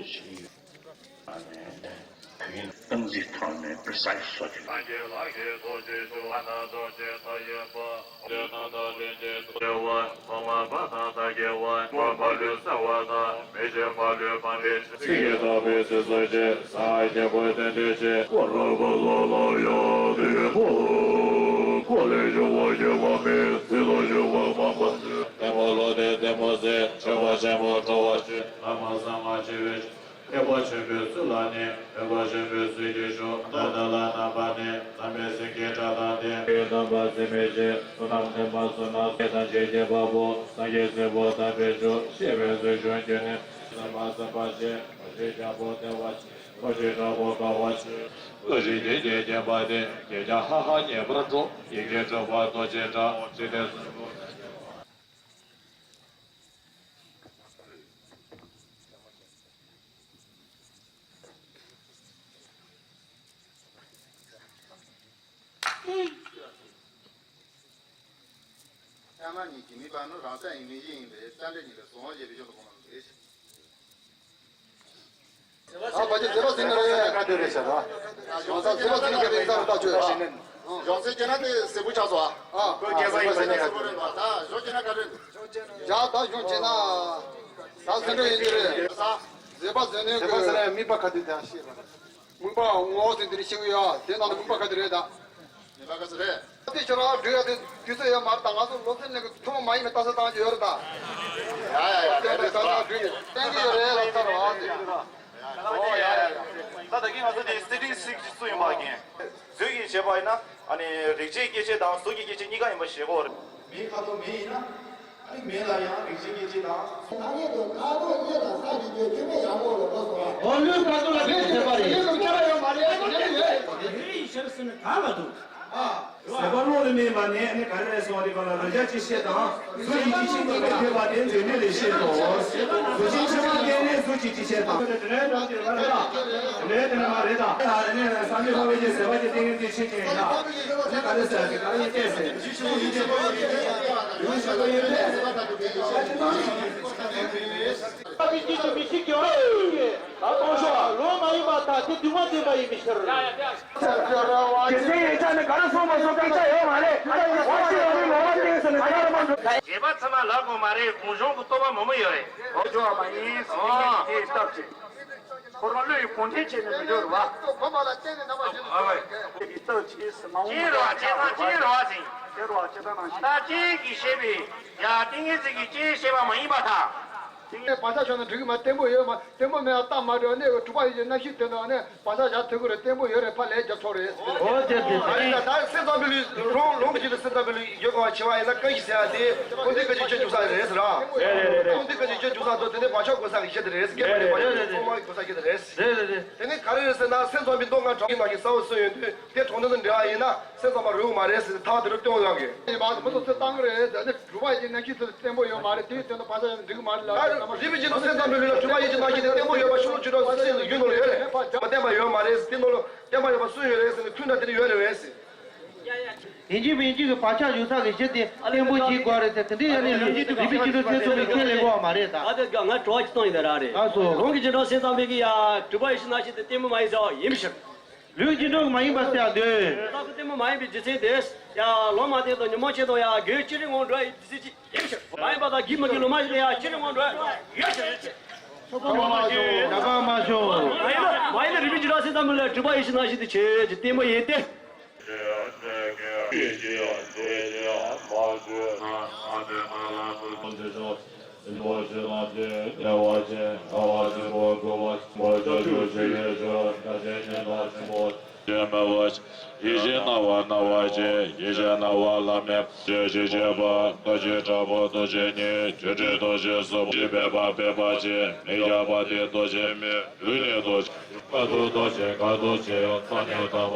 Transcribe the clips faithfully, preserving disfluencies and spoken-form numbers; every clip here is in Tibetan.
ཞིག་ཡོད། ཨ་ནི་བོད་ཡིག་སྟངས་འཛིན་ཐོག་ནས་precise་སོགས་ཀྱི། སངས་རྒྱས་ལག་གི་རྡོ་རྗེ་ཆུ་ཨ་ན་རྡོ་རྗེ་མཐའ་ཡས་པ། དེ་ན་ད་ལན་གྱི་རེ་བ་ཐོག་མ་པ་དང་ད་གེ་བ་མ་པ་ལུས་གསལ་བ་དང་མེ་ལྕེ་མ་ལུས་མ་འདྲེས་ཚིག་གི་བདག་པོའི་ཚིག་སོགས་ཀྱི་ས་རྒྱལ་པོ་དེ་འདྲ་ཞིག་ཀོ་ར་པ་ལ་ལ་ཡ་དེ་ཐོག་ཀོ་ལས་བྱུང་བ་ཡོད་པ་མེད་ཚིག་ལ་བྱུང་བ་མ་པ་ལྟད་མོ་ལོ་དེ་ལྟད་མོ་ཟེར་ཆོས་པ་ཆེན་པོ་འགྲོ་བ་ཆོས་ལ་མ་བཟང་ང་ཆེ་བའི། ཐེག་པ་ཆེན་པོའི་ཚུལ་ལ་ནི་ཐེག་པ་ཆེན་པོའི་ཚུལ་གྱིས་ཞུགས། ད་ལྟ་ལ་དམ་པ་ནི་བསམ་པའི་སེང་གེའི་སྒྲ་དང་ལྡན། དེ་དམ་པ་སེམས་མེད་ཅིང་བསོད་ནམས་ལྡན་པ་བསོད་ནམས་སྐྱེས་དང་བྱེད་ཀྱི་བ་པོ་སངས་རྒྱས་སྲས་པོ་དམ་པའི་ཆོས་ཤེས་པའི་ཚུལ་བྱུང་གྱུར་ནས་བསམ་པ་བསམ་པ་ཆེ་རྡོ་རྗེ་རྒྱལ་པོ་བདེ་བ་ཆེ་རྡོ་རྗེ་དྲག་པོ་དགའ་བ་ཆེ་རྡོ་རྗེ་གདན་གྱི་བརྒྱན་པ་དེ་གད་རྒྱངས་ཧ་ཧ་ཉེ་བར་འགྲོ། ཡི་གེ་དྲུག་པ་རྡོ་རྗེ་གྲགས་འཇིག་རྟེན་གསུམ་པོ། ཨ་མ་ཉིད་ཀྱི་ནུས་པ་ནི་རང་ས་ཡིན་མིན་ཡིན་པས་རྩ་འགྲེལ་ཉིད་ལ་གཟུང་བ་ཞེས་པའི་ཡོན་ཏུ་གོ་མ་ལ་འདུས། ཨ་ཕ་ཆེ་མཛད་པ་ཟིན་ནི་རེད། ཁ་དེ་རེད་ཤག་ར། ཡོང་ས་མཛད་པ་ཟིན་ནི་རེད། ཡིན་ས་རུ་ལྟ་ཆོས་ཡ་ཤེས་ནས། གཞུང་ཚིག་བྱས་ན་དེ་ཟེར་བུ་ཆགས་སོ། ཨ་ཁོ་སྐལ་བཟང་ཡིན་ས་ཉེ་ཁ་དེ་རེད། ད་གཞུང་བྱས་ན་ག་རེ། ཡ་ད་གཞུང་བྱས་ན། ད་ཟིན་འགྲོ་ཡིན་གྱི་རེད། ས། མཛད་པ་ཟིན་ནི་མཛད་པ་ཟིན་ན་དམིགས་པ་ག་དུས་དེ་ཤེས་པ་རེད། དམིགས་པ་ངོ་བོ་ཟིན་དེ་ནི་ཤེས་ཀྱི་ཡོད། དེ་ནང་དུ་དམིགས་པ་ག་དུས་རེད་ད། མི་ལ་ག་ཚོད་རེད། དེ་ཁྱོད་རང་འགྲོ་ཡ་དེ་དུས་ཚོད་ཡོད་མ་རེད་ད། ང་ཚོ་སློབ་ཚན་ནས་ཐུན་མོང་མ་ཡིན་པའི་ལྟ་ས་བཏང་རྒྱུ་ཡོད་རེད་ད། ཡ་ཡ་ཡ་དེ་ལ་ད་ང་འགྲོ་ཡ་བསྟན་གྱི་ཡོད་རེད་ལ་ཚར་བ་ཟེར་གྱི་རེད། ཨོ་ཡ་ཡ་ཡ། ད་ད་གིན་ང་ཚོ་དེ་སི་ཊིང་སི་ཊིག་སུ་ཡིན་པ་གིན། མཛོད་ཀྱི་བྱས་པ་ཡིན་ན་ཨ་ནི་རིག་བྱེད་སྐྱེ་མཆེད་དང་གཟུགས་ཀྱི་སྐྱེ་མཆེད་གཉིས་ཀ་ཡིན་པ་ཤེས་དགོས་རེད། མིའི་ཁ་དོག་མེ་ཡིན་ན། ཨ་ནི་མེ་ལ་ཡང་རིག་བྱེད་སྐྱེ་མཆེད་དང་། ཐ་སྙད་དུ་ཁ་དོག་དབྱིབས་དང་ས་ཀྱི་རྒྱུ་ཁྱད་མེད་ཡང་མོ་ལ་གོ་སོང་ང་། འོ་ལུས་ཁ་དོག་ལ་མེ་བྱེད་པ་རེད། ལུས་ཁ་དོག་ཁྱད་པར་ཡོད་མ་རེད། དེ་ནི་ཡོད། དེ་ནི་ཡིན་ཕྱིར་ཟེར་ན་གང་ལ་འདུག་ཨ། ཟད་པ་བློ་ལ་མེད་པ་ནི་ཨ་ནི་ག་རེ་རེད་སོང་དེ་ག་ལ་རང་རྒྱལ་གྱི་ཤེས་དང་གཟུགས་ཀྱི་སྐྱེ་མཆེད་གཉིས་ཀ་ཐེབས་པ་དེ་མཛེ་མེད་ལས་ཤེས་སོ། གཟུགས་ཅན་ཕྱི་མ་སྐྱེ་ནས་གཟུགས་ཀྱི་སྐྱེ་མཆེད་དང་། དེ་ནས་དེ་ནས་མ་རེད་ད། ཨ་ནི་བསམ་གཏན་ལྷ་བའི་ཀྱི་ཟད་པ་གྱི་ཏིང་ངེ་འཛིན་ཆོས་ཅན་ཡིན་ན། ཨ་ནི་ག་རེ་ཟེར་གྱི་ག་རེ་ཡིན་ཏེ་ཟེར། ཡུལ་ཤེས་པ་ཡོད་པས། ཡུལ་ཤེས་པ་ཡོད་པས། ཨ་ནི་ནང་བཞིན་གྱི་ཚུལ་ཁྲིམས་ཡིན་ཏེ། ཨ་ནི་ཅི་ཞིག་མི་ཤེས་ཀྱང་། ད་གཏོང་ཤོག་ལོ་མ་ཡིན་པར་ཐལ། དེ་དུས་མ་བདེན་པ་ཡིན་པའི་ཕྱིར། རྒྱལ་སྲས་ཡན་ཆད་ནི་ག་རེ་གསུངས་པ་སོགས་སྐད་ཆ་ཡོད་མ་རེད། ཨ་ནི་ཡང་ཁོ་ཤེས་པ་ནི་ལོ་མ་བསྟན་ཟེར་ནས་ག་རེ་མ་འགྲོ། རྗེས་པ་ཚང་མ་ལབ་དགོས་མ་རེད། གུང་གཞུང་གི་རྟོགས་པ་མང་པོ་ཡོད་རེད། ཨོ་ཇོ་བ་མ་ཡིན་ཟེར་ནས་དེའི་སྟབས་ཀྱིས། ཁོ་རང་བློ་ཡི་གུང་ཁྲན་བྱས་ནས་མི་འགྱུར་བ། ཨ་ཝེ། དེ་གི་སྟབས་ཀྱིས་མ་འོངས་པ་ལ་ཅིའི་རོགས་ཅིའི་ཚང་ཅིའི་རོགས་ཟིན། ཅིའི་རོགས་ཅི་ལྟར་ནང་བཞིན། ད་ཅིའི་གི་ཤེས་པའི་ཡ་ཏིང་ངེ་འཛིན་གྱི་ཅིའི་ཤེས་པ་མ་ཡིན་པར་ཐལ། ཏིང་ངེ་བག་ཆགས་ཤོར་ན་འགྲིག་གི་མ། བརྟན་པོ་ཡོད་མ། བརྟན་པོ་མེད་པ་རྟགས་མ་གྲུབ་ནས་གྲུབ་པ་ཡིན་གྱི་རྣམ་ཤེས་དོན་དུ་ནས་བག་ཆགས་བཞག་ཐུབ་ཀྱི་རེད། བརྟན་པོ་ཡོད་རེད། ཕར་ལན་རྒྱབ་ཆོག་རེད། ཨོ་དེ་དེ་ཨ་ནི་ད་ད་སེམས་ཙམ་པའི་ལུགས་ལུང་ལུང་གི་རྒྱུད་དུ་སེམས་ཙམ་པའི་ལུགས་ཡོད་ག་བ་བྱེད་པ་ཡིན་ན་ཀ་གི་ཟེར་ཡ་དེ་ཀུན་བཏུས་ཀ་ཅིག་སྤྱོད་འཇུག་ས་རེད་ཟེར་ར། རེད་རེད་རེད་རེད། ཀུན་བཏུས་ཀ་ཅིག་སྤྱོད་འཇུག་ས་དང་དེ་ནས་བག་ཆགས་གོ་ས་གི་ཤེས་དེ་རེད་ཟེར། རེད་རེད་རེད་རེད། ཐོག་མ་གི་གོ་ས་ཤེས་དེ་རེད་ཟེར། རེད་རེད་རེད། དེ་ནས་ག་རེ་རེད་ཟེར་ན་སེམས་ཙམ་པའི་མདོ་སྔགས་གྲགས་ཀྱི་ནང་གི་ས་འོག་སུན་ཡོད་དུས་དེ་གྲོང་སྟེ་དུ་འབྲེལ་བ་ཡིན་ན་སེམས་ཙམ་པ་རུང་མ་རེད་ཟེར་ཐག་དེ་རུ་གཏོང་ཡོང་གི། ཡིན་པ་མི་ཚོ་ཚོད་བཏང་གི་རེད་ཟེར་ནས་གྲུབ་པ་ཡི་རྣམ་ཤེས་ཚོ་བརྟན་པོ་ཡོད་མ་རེད། དེའི་དོན་དུ་བག་ཆགས་འགྲིག་གི་མ་རེད་ལབ། ད་རིམ་པ་བཞིན་དུ་སེམས་ཙམ་པའི་ལུགས་ལ་གྲུབ་པ་ཡིད་ཀྱི་རྣམ་ཤེས་དེ་བརྟན་པོ་ཡོད་པ་ཤུགས་ལ་ཆུ་དྲག་སེམས་ཡུལ་ནོར་ཡོད་རེད། མ་བརྟན་པ་ཡོད་མ་རེད་ཟེར། དེ་ནོར་ལ་བརྟན་པ་ཡོད་པ་སུ་ཡོད་རེད་ཟེར་ནས་ཁུལ་འདྲ་དེ་འདྲ་ཡོད་རེད་བས་ཟེར། ཡིན་གཅིག་མིན་གཅིག་གི་བག་ཆགས་འཇུག་ས་གི་གཞི་དེ་བརྟན་པོ་ཞིག་དགོས་རེད་ཟེར། དེ་འདྲའི་ཡ་ནི་རིག་པའི་སྤྱི་སྒྲོམ་ཐེ་ཚོམ་གྱི་ཁས་ལེན་དགོས་པ་མ་རེད་ད། ད་དེ་ག་ང་དྲི་བ་གཅིག་བཏང་ཡིན་ད་ར་རེད། ལགས་སོ། ལུང་གི་རྗེས་འབྲང་སེམས་ཙམ་པའི་གི་ཡ་གྲུབ་པ་ཡིད་ཀྱི་རྣམ་ཤེས་དེ་བརྟན་པོ་མ་ཡིན་ཟེར་བ་ཡིན་མི་ཤེས། ལུས་ཀྱི་འགྲོ་མ་ཡིན་པ་ཟེར་ཡ་འདོད། ད་ཁོ་བརྟན་པོ་མ་ཡིན་པའི་རྒྱུ་མཚན་དེ། ཡ་ལོ་མ་བསྟན་དང་ཉིན་མོ་བྱེད་དང་ཡ་དགེ་བའི་བཅུད་རིགས་ངོ་འགྲོ་ཡི་རྒྱུ་མཚན་ཅི་ཡིན་ཕྱིར། མ་ཡིན་པ་དང་གི་མ་གི་ལོ་མ་ཞིག་ལ་ཡ་བཅུད་རིགས་ངོ་འགྲོ་ཡོད་ཕྱིར་རེད་ཅེས། ཐུབ་པ་མ་བྱུང་། ད་པ་མ་བྱུང་། མ་ཡིན་ན་མ་ཡིན་ན་རིག་པའི་འཇིགས་སྐྲག་སེམས་ཙམ་པ་ལ་གྲུབ་པ་ཡིད་ཀྱི་རྣམ་ཤེས་དེ་བྱེད་ཀྱི་བརྟན་པོ་ཡིན་ཏེ། ཡིད་ཀྱི་སྣང་བ་སྣང་བ་ཅན། ཡིད་ཀྱི་སྣང་བ་བླ་མེད་པ་ཅན། ཞེས་བྱ་བ་རྡོ་རྗེ་དྲག་པོ་རྡོ་རྗེ་ཉིད། སྤྲོས་བྲལ་རྡོ་རྗེ་གསུམ། ཞེས་པས་པ་པས་པ་ཅན། མི་རྒྱག་པ་སྟེ་རྡོ་རྗེ་མེད། ལུས་ནི་རྡོ་རྗེ། ཀ་ཐུག་རྡོ་རྗེ་ཀ་ཐུག་ཅན། ཐ་སྙད་དམ་པ་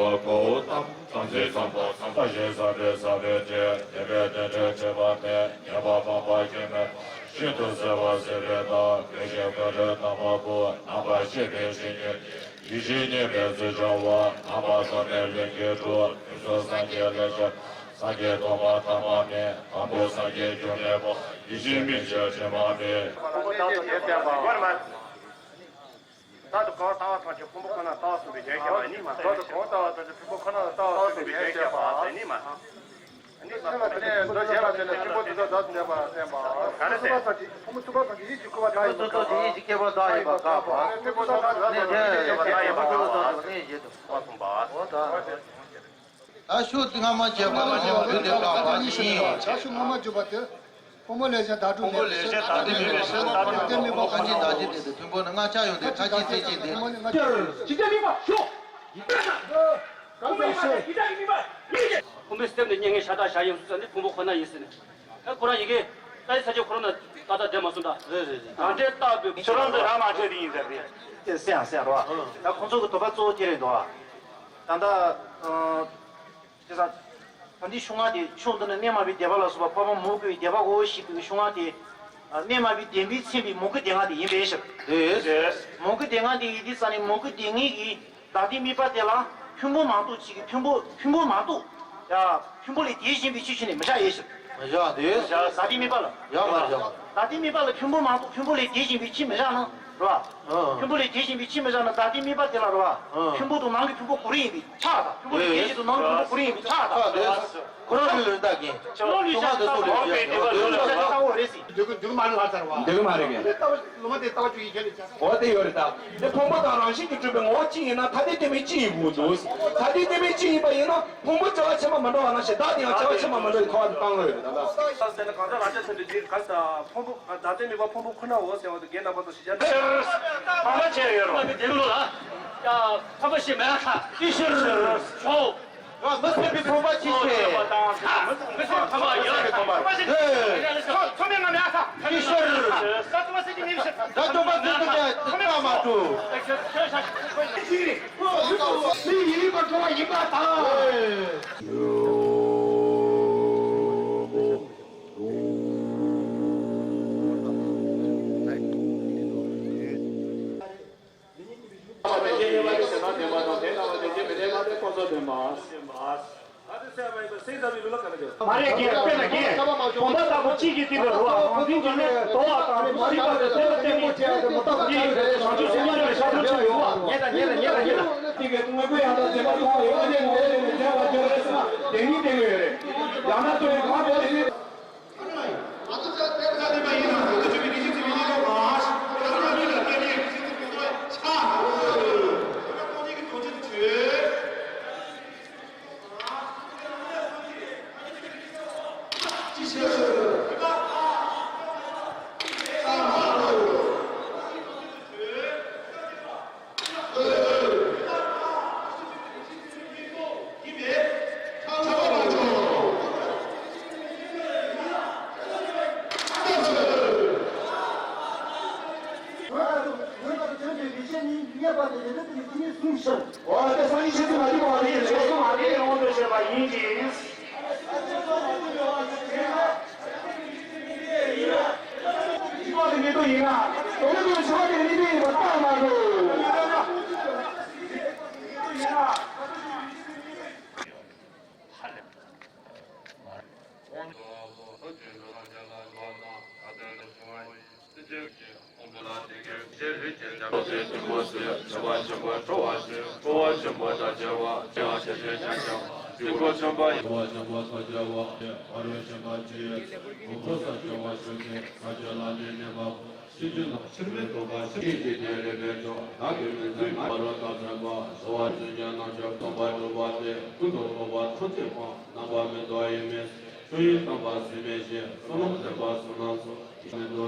གོའུ་ཏམ། དམ་ཚིག་དམ་པ་དམ་པ་ཞེས་བྱ་བའི་བྱ་བའི་སྒྲས་བསྟན་པའི་རྟེན་འབྲེལ་འབྲེལ་པ་མེད། ཉེས་པ་སྤངས་པ་སྐྱོན་མེད་པ་ཤིན་ཏུ་གསལ་བར་གསལ་བའི་བདག་ཀུན་གཞི་ཀུན་གྲོལ་དམ་པ་པོ། རྣམ་པར་ཤེས་པའི་ཇི་སྙེད་དེ། ཡིད་བཞིན་གཉིས་པའི་ཚུལ་འཆང་བ། རྣམ་པར་དག་པའི་ལྷུན་གྱིས་གྲུབ། ཡུལ་གསུམ་སངས་རྒྱས་ལས་སྐྱེས་པ། སངས་རྒྱས་ཐོག་མ་ཐ་མ་མེད། དང་པོ་སངས་རྒྱས་རྒྱུ་མེད་པ། ཡིད་བཞིན་མི་མཇལ་དྲི་མ་མེད། རྟག་ཏུ་གང་ལྟ་བ་ཐམས་ཅད་ཕུང་པོ་ཁོ་ན་ལྟ་བ་གསུངས་པའི་དོན་བཤད་པ་ནི་མ་རྟག་ཏུ་གང་ལྟ་བ་ཐམས་ཅད་ཕུང་པོ་ཁོ་ན་ལ་ལྟ་བ་གསུངས་པའི་དོན་བཤད་པ་ནི་མ། ཨ་ནི་མ་ཚད་མ་དེ་ནས་མདོ་གཞན་ལ་བརྟེན་ནས་ཕུང་པོ་དེ་དག་བདག་ཏུ་མེད་པར་བསྟན་པ། ག་རེ་ཟེར། ཕུང་པོ་ཚུགས་པ་དང་དེ་ཡིད་ཀྱི་ཁུ་བ་དག་ཡིན་པར་དགག་པ། ཕུང་པོ་ཚུགས་པ་དང་དེ་ཡིད་ཀྱི་ཁུ་བ་དག་ཡིན་པར་དགག་པ། ཕུང་པོ་ཚུགས་པ་དང་དེ་ཡིད་ཀྱི་ཁུ་བ་དག་ཡིན་པར་དགག་པ། ད་ཤུགས་སྔ་མ་བྱས་པ་ལ་བརྗོད་དེ་བཀག་པ་ཡིན། བྱ་ཤུགས་སྔ་མ་བརྗོད་པ་དེ། ཕུང་པོ་ལས་གཞན་བདག་སྒྲུབ་མེད་པའི་ཕྱིར། ད་དེ་མེད་པའི་ཕྱིར། ད་དེ་མེད་པ་ཁ་ཅིག་བདག་བྱེད་དེ་དེ་ཕུང་པོ་ནི་ལྔ་ཆར་ཡོད་དེ་ཁ་ཅིག་ཚིག་གཅིག་དེ། ཕུང་པོ་ནི་ལྔ་ཆར་ཡོད། ཇི་ལྟར་དམིགས་པ་ཞོག་ཡི་ལྟར་ན། གང་ལྟར་ཡི་ལྟར་ན་ཡི་ལྟར་གྱི་དམིགས་པ་ཡིན་ཏེ། ཕུང་པོའི་སེམས་དེ་རྙེད་ངེས་ཤ་སྟག་བཞག་ཡིན་ཟེར་ནི་ཕུང་པོ་ཁོ་ན་ཡིན་ཟེར་ནི། ད་ཁོ་རང་ཡི་གེ་ལྟ་ཡི་ས་ཆ་ཁོ་རང་ན་ཏག་ཏག་བསྡད་མ་སོང་ད། རེད་རེད་རེད། གང་འདྲའི་རྟག་པའི་ཁྱོད་རང་ཚོ་རང་མ་བྱས་དེ་ཡིན་ཟེར་རེད། དེ་སེམས་སེམས་རོ། ད་ཁོང་ཚོ་གི་དོགས་པ་གཙོ་བོ་དེ་རེད་འདུག་ད་ལྟ་དེ་ས། ད་འདི་ཤུགས་ལྔ་དེ་ཕྱོགས་འདི་ན་གནས་མ་བུའི་བཟླས་པ་ལ་སོགས་པ་འཕགས་པ་མོས་གུས་པའི་བཟླས་པ་འོ་ཞེས་པའི་ཤུགས་ལྔ་དེ། གནས་མ་བུའི་བདེན་པའི་མཚན་པའི་མོས་གུས་བཟླས་ལྔ་དེ་ཡིན་པའི་ཕྱིར། རེད། མོས་གུས་བཟླས་ལྔ་དེ་ཡིན་དུས་ཙ་ནས་མོས་གུས་བཟླས་ལྔའི་གི་བདག་ལྟའི་དམིགས་པ་དེ་ལ་ཕུང་པོ་མ་གཏོགས་གཅིག་གི་ཕུང་པོ་ཕུང་པོ་མ་གཏོགས། ཡ། ཕུང་པོ་ལས་དེ་གཞན་པའི་ཆོས་ཅི་ནས་མི་བཞག་ཡོད་ཕྱིར། མི་བཞག་དེ། བདག་ལྟའི་དམིགས་པ་ལ། ཡག་པར་བཞག་བདག་ལྟའི་དམིགས་པ་ལ་ཕུང་པོ་མ་གཏོགས་ཕུང་པོ་ལས་དེ་གཞན་པའི་ཆོས་མི་བཞག་ན། རེད་བ། ཨ། ཕུང་པོ་ལས་དེ་གཞན་པའི་ཆོས་མི་བཞག་ན་བདག་ལྟའི་དམིགས་པ་དེ་ལ་རེད་བ། ཨ། ཕུང་པོ་དང་ནང་གི་ཕུང་པོ་གོ་རིམ་ཡིན་པའི་ཆ་དང་ཕུང་པོ་ལས་དེ་བཞིན་དུ་ནང་གི་ཕུང་པོ་གོ་རིམ་ཡིན་པའི་ཆ་དང་། ཁོ་རང་ལུས་ལུས་བདག་གིན། ཁོ་རང་ལུས་ལུས་བདག་གིན། འདུག་གི་འདུག་གི་མ་རེད་ལ་ཚར་བ། འདུག་གི་མ་རེད་གི། ལྟ་བ་ལོ་མ་དེ་ལྟ་བ་བཅུ་ཡིན་ཁྱེད་ལས་ཆ་ས། འོ་དེ་ཡོད་རེད་ད། དེ་ཕུང་པོ་དང་རང་བཞིན་གྱིས་གྲུབ་པའི་ངོ་བོ་གཅིག་ཡིན་ན་ཐ་དད་དོན་མིན་གཅིག་ཡིན་དགོས་འདུག་ཐ་དད་དོན་མིན་གཅིག་ཡིན་པ་ཡིན་ན་ཕུང་པོ་བྱ་བ་ཕྱི་མ་མི་འགྲོ་བ་ནང་བཞིན་བདག་དེ་ཡང་བྱ་བ་ཕྱི་མ་མི་འགྲོ་བའི་ཁ་བ་དེ་བཏང་ལོས་རེད་ད། ལྟ་བ་ཟེར་ན་གང་ཟག་རང་རྐྱ་ཆེན་པོའི་འདིར་ག་ས་ཕུང་པོ་བདག་ལྟའི་དམིགས་པ་ཕུང་པོ་ཁོ་ནའོ་ཟེར་བ་དང་རྒན་རྣམ་པ་ཚོ་ཞིག་ཅར། ཕ་མ་བྱས་ཡོད་རོགས། ཕ་མ་བྱས་མེད་ཁ་ཨི་ཤི་ཤོག་ང་མི་སེམས་པའི་ཕོངས་པ་ཅི་བྱེད། མི་སེམས་ཕོངས་པ་ཡོད་རེད། ཕོངས་པ་ཅི་བྱེད། ཚོ་མི་ང་མེད་ཨ་ཁ། ཕི་ཤོར། ད་ཅོག་པ་ཚོ་ཚོ་ཀྱང་ཐག་མ་གྲུབ། མི་ཡིན་པར་འགྲོ་བ་ཡིན་པ་དང་། མ་རེད་རྒན། དཔེར་ན་རྒན། གོམ་པ་ལྟ་བུ་གཅིག་གིས་བཏིང་བའི་རོ་ཨ། རང་བཞིན་གྱིས་ནི་དོ་བ་དང་མ་རིག་པ་དང་བྲལ་བར་བསྟན་ནས། འདི་བྱང་ཆུབ་སེམས་དཔའ་ལ་ཤར་ཕྱིན་ཡོད་པ། ཉེ་དང་ཉེ་དང་ཉེ་དང་ཉེ་དང་། དེ་གའི་དངོས་པོའི་ཡང་དག་བདེན་པར་མཐོང་བ་ཡོད་པ་དེ་ངོ་བོ་ལས་ནི་འདས་པ་བརྗོད་རེད་ཟེར་ན་དེ་ཉིད་བསྟན་གྱི་ཡོད་རེད། ཡང་ན་ལྟོས་ཡོད་གང་བྱས་ནས། ང་ཚོ་ལྟར་དཔེ་ཆ་འདི་པ་ཡིན་ན་ང་ཚོ་བརྗོད་པའི་ངེས་ཤེས་ཚུལ་མིན་སྙིང་རྗེ་མ་ཞིག་ང་ཚོ་ལ་ལུས་ལ་སྐད་ནས་ངེས་ཤེས་ཚུལ་མིན་སྐད་ཆ་ཆགས་འོ། དཔེ་ཆ་སྟོང་ཉིད་ཀྱི་དོན་ཆེན་དུ་བརྗོད། ཅི་ཕྱིར། འོ་དེ་སང་ཉིན་ཆེ་ཚུལ་མ་བྱུང་བ་རེད། ཆོས་སུ་མ་རེད། འོང་དུ་བྱེད་པ་ཡིན་གྱི། ཡིན་པ་དེ་མི་འདུག་ཡིན་ན། དོན་དུ་ཆོས་དེ་མི་འདུག་ཡིན་པ་རྟགས་མ་འདུག་ཡིན་ན། མེད་དོ།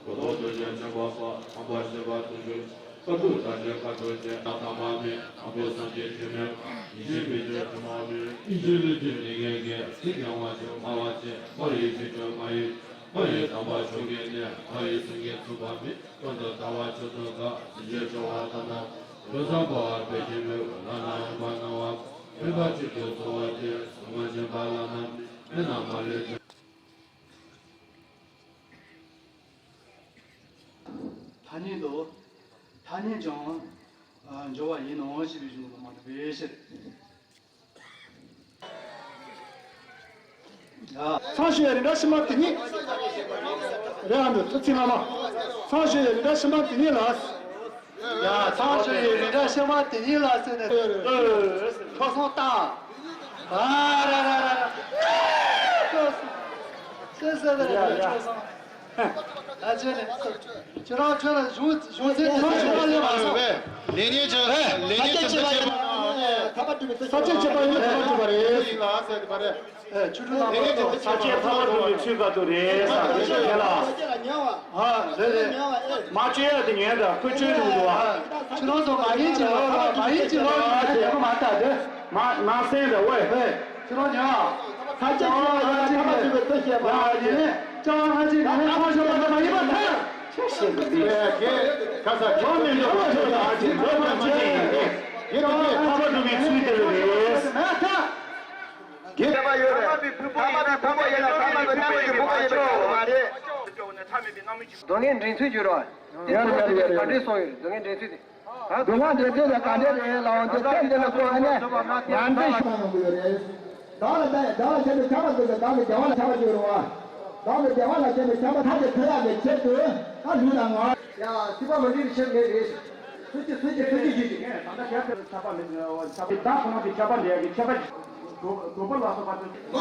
གོ་ལྡོག་གདོད་བཞི་ཆེན་པོ་པ། ཁམས་པ་བཞི་པ་དུ་བཞི། ཁ་ཐུག་དག་བཞི་ཁ་ཐུག་ཅན། ཐ་མ་མེད། དང་པོ་སངས་རྒྱས་ཐོག་མེད་པ། ཡེ་ཤེས་མི་འགྱུར་ཐ་མ་མེད། ཡེ་ཤེས་ལུས་ཀྱི་ནད་ངན་གྱིས། ཚིག་ཀྱང་བ་ཆེ་སྨྲ་བ་ཆེ། མ་རིག་ཤེས་བཅོས་མ་ཡིན། མ་ཡི་དམ་པ་མཆོག་གི་གནས། མ་ཡི་སེང་གེ་མཚུངས་པ་མེད། དོན་དུ་ལྟ་བ་ཆོས་སྟོན་དཀའ། ཟིན་བྲིས་འབྱུང་བ་ལྟ་ན། ལུས་བསམ་པ་བར་པའི་སྐྱེ་མེད། ལ་ན་ཡོང་བ་སྣང་བ། མེད་པ་གཅིག་ཏུ་ཚོར་བ་སྟེ། གཟུགས་མ་ཞེན་པ་བླ་ན་མེད། མེད་ན་མ་ལུས་ཀྱི། ཐ་སྙད་དུ། ཐ་སྙད་ཀྱང་། ཨ། འབྱོར་བ་ཡིན་ནོ་ཞེས་པའི་གཞུང་དུ་མ་གྲུབ་པའི་ཕྱིར། ཡ། མཚམས་ཞུ་ཡ་རིགས་འདྲ་ཕྱི་མ་དེ་ཉིད། རེད་ཨ་འདུག་ཚིག་སྔ་མ། མཚམས་ཞུ་ཡ་རིགས་འདྲ་ཕྱི་མ་དེ་ཉིད་ལ། ཡ། མཚམས། ཤ་མ་དེ་ཉིད་ལ་ཟེར་ནས་ཁྲོ་སོང་བཏང་། ཨ་ར་ར་ར་ར། ཁྲོ་སོང་། ཤ་ཟ་ད་ར་ཁྲོ་སོང་། ཨ་ཅེ་ནས་ཁྱེད་རང་ཁྱོད་ལ་གཞུང་གཞུང་ཚན་དེ་ཚོ་ཁྱེད་རང་ལས་མ་སོང་། ལས་ཉེས་ཀྱི་ལས་ཉེས་ཀྱི་འདུ་བྱེད་པ། ས་བཅད་བྱས་པ་ཡིན་ན་ཐ་མ་སྒྲུབ་པའི་ས་བཅད་བྱས་པ་ཡིན་ན་ཐ་མ་སྒྲུབ་པ་རེད། ཡིན་ལ་ཟེར་དེ་མ་རེད། ཨེ་ཆུ་ཁྲུ་ལ་མ་ལས་ཉེས་ཀྱི་འདུ་བྱེད་པ། ས་བཅད་ཐ་མ་སྒྲུབ་པའི་ཚུལ་དགའ་སྡུག་རེད་ས་དེ་ཆོས་ཁས་ལ། ཨ་རེད་རེད། མ་བཅོས་ཡ་དེ་ཉན་དང་ཁོས་བཅོས་འདུག་འདུག་ཨ། ཁྱེད་རང་ཚོ་མ་ཡིན་གྱི་ལོག་ལ་མ་ཡིན་གྱི་ལོག་ལ་ཡོད་པ་མ་ལྟ་དེ། མ་མ་སེང་རེད་ཝེ། ཁྱེད་རང་ཉོན་ཨ། ཁ་ཆེ་ཁྱེད་རང་ལ་ཁ་མ་ཐུབ་པའི་ཚེ་བཤད་པ། ཡ་ཡིན་ནས་ལྕགས་ཁ་ཆེ་ནས་ཁ་ཤོར་བ་མ་ཡིན་པ་ཐལ། ཆེ་ཤེས་པ་འདི། ཁ་ས་ཁྱོད་མི་འདུག་ཁ་ཤོར་བ་ཨ་ཅེ་འདོད་པ་ཅི་ཅི་ཡིན་ཏེ། ཁྱེད་རང་ཁ་བ་སྒྲུབ་པའི་ཚུལ་དེ་རེད། ཨ་ཐལ། དགེ་བ་ཡོད་རེད། ཐ་མ་གི་ཕུང་པོ་ཡིན་ན་ཐ་མ་གི་ཕུང་པོ་ཡིན་ན་ཐ་མ་གི་ཕུང་པོ་ཡིན་པ་མ་རེད། སྡུག་བསྔལ་འདྲེན་ཚུལ་བརྗོད་རོགས། དེ་ཡར་ཡར་ཡར་ག་འདྲས་གསུངས་ཡོད་རེད་སྡུག་བསྔལ་འདྲེན་ཚུལ་དེ། སྡུག་བསྔལ་འདྲེན་ཚུལ་དེ་ག་འདྲས་རེད་ལབ་འོང་དེ་ཚེ་འདི་ལ་བཀོད་ནས་ང་ཚོས་ཤོག་ཡོང་གི་ཡོད་རེད། བདག་ལ་བདག་བདག་ལ་ཁྱབ་པའི་ཁྱབ་པ་འདུག་ཟེར་བདག་གི་བདེ་བ་ལ་ཁྱབ་པ་བརྗོད་རོགས། བདག་གི་བདེ་བ་ལ་ཁྱབ་པའི་ཁྱབ་པ་ཐ་དད་ཐོས་ཡག་གི་ཆེད་དུ་ད་ལུས་དང་ངག་ཡ་སྲིད་པ་མ་འདྲེས་པའི་ཆེད་མེད་རེད། ཚུལ་གྱིས་ཚུལ་གྱིས་ཚུལ་གྱིས་ཞུས་ཏེ། ད་ལྟ་ཁྱབ་པའི་ཁྱབ་པ་མེད་ཁྱབ་པ་བདག་ཁོ་ན་གི་ཁྱབ་པ་འདྲེས་ཡག་གི་ཁྱབ་པ། དོགས་པ་ལ་སོགས་པ་དང་།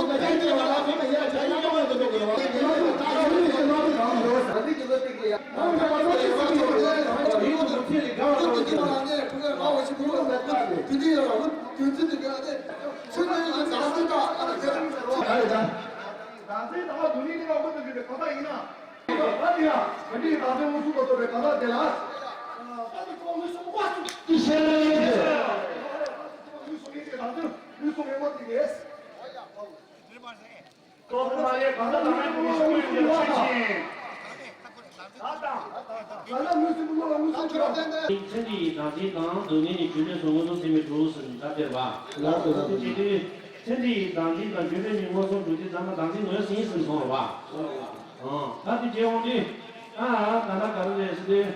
ཚེ་འདི་ཡི་བདག་འཛིན་དང་སྡུག་བསྔལ་ནི་རྒྱུ་མེད་སོགས་མངོན་སུམ་ཚད་མས་གྲུབ་ཟེར་ནས་ད་དེར་བ། ལགས་སོ་ལགས་སོ། དེ་བྱེད་དུས་ཚེ་འདི་ཡི་བདག་འཛིན་དང་རྒྱུ་མེད་གཉིས་མངོན་སུམ་གྲུབ་དུས་ཙམ་པ་བདག་འཛིན་ངོས་ཟིན་ཟིན་སོང་བ། ད་དེ་བྱེད་འོང་དུས་ཨ་ད་ལྟ་ག་རེ་རེད་ཟེར་དུས།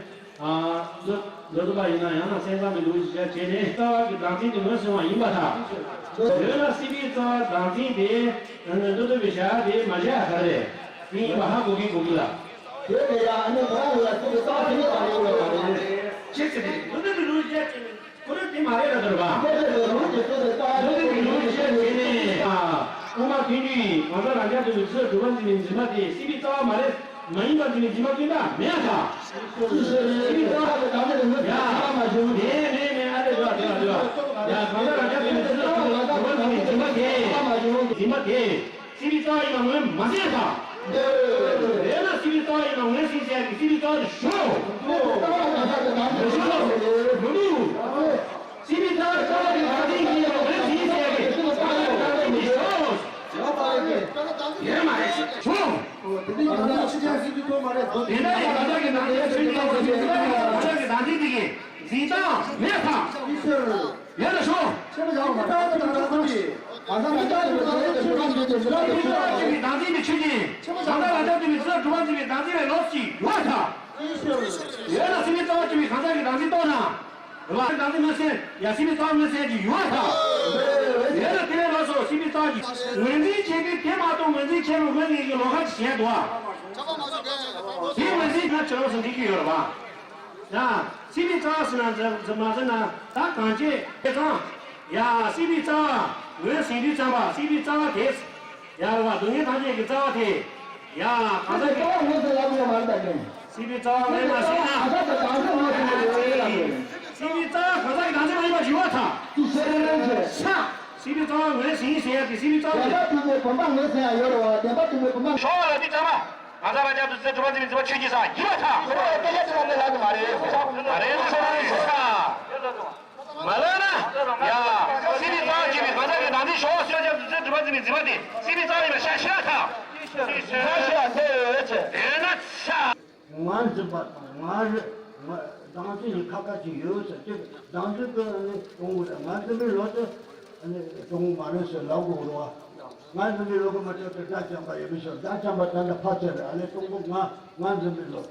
འདི་འདི་ལྟ་བ་ཡིན་ན་ཡང་ན་སེམས་ཙམ་པའི་ལུགས་ཤིག་བྱས་ནས་རྩ་བ་གི་བདག་འཛིན་དེ་ངོས་ཟིན་བ་ཡིན་པ་དང་། འོ་ན་སྲིད་པའི་རྩ་བ་བདག་འཛིན་དེ་འདི་ལྟ་བུའི་བྱ་དེ་མ་བྱས་ཡ་ག་རེ་རེད། དེ་ཡིན་པ་ཧ་གོ་གི་གོ་གི་ལ། དེ་ལས་ཡང་ཨ་ནི་མ་ལ་སྲིད་པའི་རྩ་བ་དེ་ཉིད་དང་ཡོད་པ་རེད། ཅེས་ཟེར་ཏེ་འདི་ལྟ་བུའི་ལུགས་བྱས་ནས་ཁོ་རང་དེ་མ་རེད་ལ་དོར་བ། འདི་ལྟ་བུའི་ལུགས་བྱས་ནས་དབུ་མ་ཐུན་གྱིས་གང་ཟག་རང་རྐྱ་ཐུབ་པའི་ཚུལ་གྲུབ་པར་འཛིན་པའི་འཛིན་པ་དེ་སྲིད་པའི་རྩ་བ་མ་རེད། མ་ཡིན་པར་འཛིན་པའི་འཛིན་པ་ཀུན་བཏགས་མེད་ཐལ། ཡ། མེད་མེད་མེད་ཨ་ལས་འགྲོ་འགྲོ་འགྲོ། ཡ་གང་ལྟར་རང་རྐྱ་ཐུབ་པའི་ཚུལ་གྲུབ་པར་འཛིན་པའི་འཛིན་པ་དེ། འཛིན་པ་དེ། སྲིད་པའི་རྩ་བ་ཡིན་པ་ངོས་མ་ཟིན་ཐལ། དེས་ན་སྲིད་པའི་རྩ་བ་ཡིན་པ་ངོས་ཟིན་ཟེར་ཡག་གི་སྲིད་པའི་རྩ་བ་དེ་ཞོག་མི་འདུག་སྲིད་པའི་རྩ་བ་རྩ་བ་དེ་བདག་འཛིན་ཡིན་པ་ངོས་ཟིན་ཟེར་ཡག་གི་སྲིད་པའི་རྩ་བ་དེ་བདག་འཛིན་དེ་ཞོག་ཡོད་མ་རེད་ཞོག་དེ་ནི་ཡང་ན་ཕྱི་རྒྱལ་སྲིད་པའི་ཐོག་མ་རེད། དེ་འདྲ་ཡིན་གང་ཟག་གི་བདག་འཛིན་ཆོས་ཅན་ཡིན་ཟེར་གང་ཟག་གི་བདག་འཛིན་དེ་གི་འཛིན་སྟངས་མེད་ཐལ། ཡོད་ལ་ཤོག་ཆེན་པོ་ཡག་མ་རེད། ཆེན་པོ་ཡག་མ་རེད། གང་ཟག་རང་རྐྱ་ཐུབ་པའི་ཚུལ་གྲུབ་པར་འཛིན་པའི་འཛིན་རབ་ཀྱི་ཆོས་ལ་ཆེན་པོ་ཡག་མ་རེད། བདག་འཛིན་པའི་ཆོས་ཅན། གང་ཟག་རང་རྐྱ་ཐུབ་པའི་ཚུལ་གྲུབ་པར་འཛིན་པའི་བདག་འཛིན་ལ་ལོགས་ཤིག་ཡོད་ཐལ། ཡོད་ན་སྲིད་པའི་རྩ་བ་ཆེན་པོའི་གང་ཟག་གི་བདག་འཛིན་རྟོགས་ན། རེད་བ། བདག་འཛིན་མངོན་གསལ་ཡ་སྲིད་པའི་རྩ་བ་མངོན་གསལ་གྱི་ཡོད་ཐལ། ཡོད་ན་དེ་ལས་ལོགས་སུ་སྲིད་པའི་རྩ་བ་གི་ངོས་འཛིན་བྱེད་དུས་དེ་མ་གཏོགས་ངོས་འཛིན་བྱེད་མི་དགོས་ངེས་ཀྱི་ལོགས་ཀ་ཅིག་བྱས་འདུག་བ། དེ་ངོས་འཛིན་ན་ཆོས་ལོགས་སུ་འགྲིག་གི་ཡོད་རེད་བ། ཡ། སྲིད་པའི་རྩ་བ་ཟེར་ན་འཛིན་འཛིན་མ་ཟེར་ན་ད་གང་བྱེད་དེ་ཙང་། ཡ། སྲིད་པའི་རྩ་བ་ངོས་ཟིན་དུས་ཙམ་པ་སྲིད་པའི་རྩ་བ་དེ། ཡ། རེད་བ། སྡུག་བསྔལ་ཐམས་ཅད་ཀྱི་རྩ་བ་དེ། ཡ། གང་ཟག་གི་རྩ་བ་ངོས་ཟིན་ལབ་ཡོད་མ་རེད་ད་ནི། སྲིད་པའི་རྩ་བ་ངོས་མ་ཟིན་ན། གང་ཟག་གི་གང་ཟག་ངོས་ཟིན་ཡོད་རེད་ལབ་ཡོད། སྲིད་པའི་རྩ་བ་གང་ཟག་གི་བདག་འཛིན་མ་ཡིན་པ་ཞིག་ཡོད་ཐལ། ཤ། སྲིད་པའི་རྩ་བ་ངོས་ཟིན་ཟེར་ཡ་དེ་སྲིད་པའི་རྩ་བ་དེ། བདེན་པ་དུ་མའི་བུམ་པ་ངོས་ཟིན་ཡ་ཡོད་རེད་བ། བདེན་པ་དུ་མའི་བུམ་པ། ཞོག་ལ་དེ་ཚང་མ། གང་ཟག་རང་རྐྱ་ཐུབ་པའི་ཚུལ་གྲུབ་པར་འཛིན་པའི་འཛིན་པ་ཆོས་ཅན་ཡིན་པ་ཐལ། ཁོ་རང་སྐད་ཆ་དེ་ལ་ནི་ལབ་ཀྱི་མ་རེད། མ་རེད་ལ་ཤོག་ལ་ཡིན་ཤ། མ་ལབ་ན། ཡ། སྲིད་པའི་རྩ་བ་ཆེན་པོའི་གང་ཟག་གི་བདག་འཛིན་ཞོག་སྲིད་པའི་རྩ་བ་ཆེན་པོའི་ཚུལ་གྲུབ་པར་འཛིན་པའི་འཛིན་པ་དེ་སྲིད་པའི་རྩ་བ་ཡིན་པ་ཤ་ཤ་ཐལ། ཤ་ཤ་ཐལ། དེ་ན་ཤ། ང་འཛིན་པ་དང་ང་རེད། ང་བདག་འཛིན་ནི་ཁ་ཁ་ཅིག་ཡོད་ཟེར་དེ་བདག་འཛིན་གྱི་ནི་གཏོང་དགོས་རེད། ང་འཛིན་པའི་ལོ་དེ་ནི་གཏོང་དགོས་མ་རེད་ཟེར་ལབ་དགོས་རེད་བ། ང་འཛིན་པའི་ལོ་གི་མ་ཐག་ཏུ་དགྲ་བཅོམ་པ་ཡོད་མི་ཤོག་དགྲ་བཅོམ་པ་ད་ལྟ་ཕར་ཚད་རེད། ཨ་ལས་གཏོང་དགོས། ང་ང་འཛིན་པའི་ལོ།